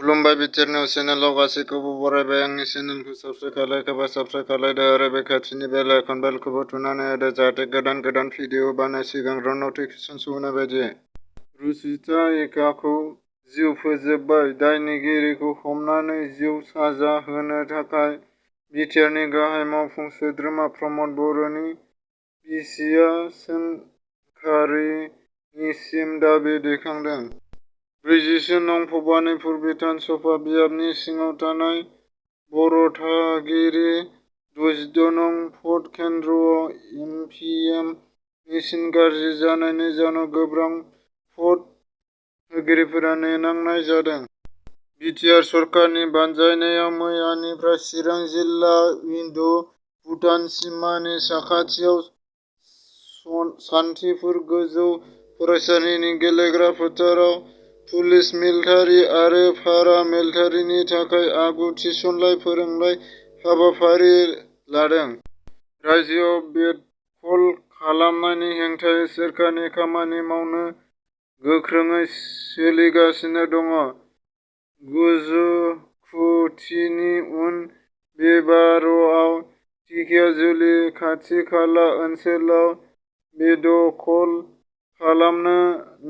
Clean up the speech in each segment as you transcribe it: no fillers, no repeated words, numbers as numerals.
खुलुमबाय BTR news चेनेलाव गासैखौबो बरायबाय। आंनि चेनेलखौ साबस्क्राइब खालायखोबा साबस्क्राइब खालायदो आरो बे खाथिनि बेल आइकन बेलखौबो थुनानै होदो जाहाथे गोदान भिडिअ बानाय सिगां नटिफिकेसन सहैनाय बायदि। रुचिता एकाखौ जिउ फोजोबबाय। दायनिगिरिखौ हमनानै जिउ साजा होनो थाखाय बिटिआरनि गाहाय मावफुं सोद्रोमा प्रमद बर'नि बिसिया सोंखारिरिसिम दाबि दैखांदों। 40 नं भबानिपुर बिधान सभा बियाबनि सिङाव थानाय बर' थागिरि 66 नं भट केन्द्रआव इभिएम मेसिन गाज्रि जानायनि जाउनाव गोबां भट होगिरिफोरा नेनांनाय जादों। बिटिआर सरकारनि बानजायनायाव मैयानिफ्राय चिरां जिल्ला इन्ड'-भुटान सिमानि साखाथियाव सान्थिपुर गोजौ फरायसालिनि गेलेग्रा फोथाराव पुलिस, मिलिटारि आरो पारा मिलिटारिनि थाखाय आगु थिसनलाय फोरोंलाय हाबाफारि लादों। रायजोआव बेदखल खालामनायनि हेंथायै सोरखारनि खामानि मावनो गोख्रोङै सोलिगासिनो दङ। गुजोखुथिनि उन बेबाराव ढेकियाजुलि खाथि-खाला ओनसोलाव बेदखल खालामनो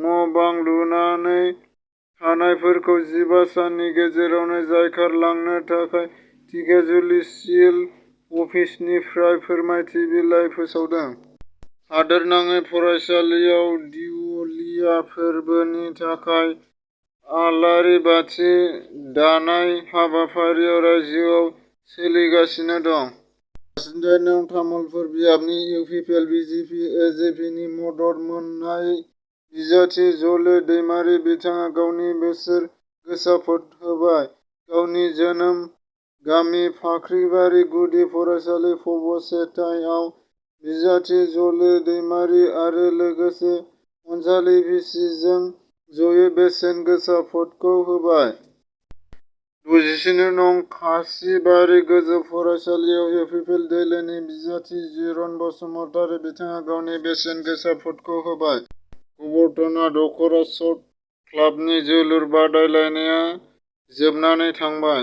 न'-बां लुनानै थानायफोरखौ 15 साननि गेजेरावनो जायखारलांनो थाखाय ढेकियाजुलि सिल अफिसनिफ्राय फोरमायथि बिलाइ फोसावदों। हादोरनाङै फरायसालियाव देउलिया फोरबोनि थाखाय आलारि बाथि दानाय हाबाफारिया रायजोआव सोलिगासिनो दं। 68 नं तामुलपुर बियाबनि इउपिपिएल, बिजेपि, एजेपिनि मदद मोन्नाय बिजाथि जले दैमारि बिथाङा गावनि बोसोर गोसा भट होबाय। गावनि जोनोम गामि फाख्रिबारि गुदि फरायसालि फबसेतायाव बिजाथि जले दैमारि आरो लोगोसे अनजालि बिसिजों जयै बेसेन गोसा भटखौ होबाय। 67 नं खासिबारि गोजौ फरायसालियाव इउपिपिएल दोलोनि बिजाथि जिरन बसुमतारि बिथाङा गावनि बेसेन गोसा भटखौ होबाय। कबरथाना दख'रा सर्ट क्लाबनि जोलुर बादायलायनाया जोबनानै थांबाय।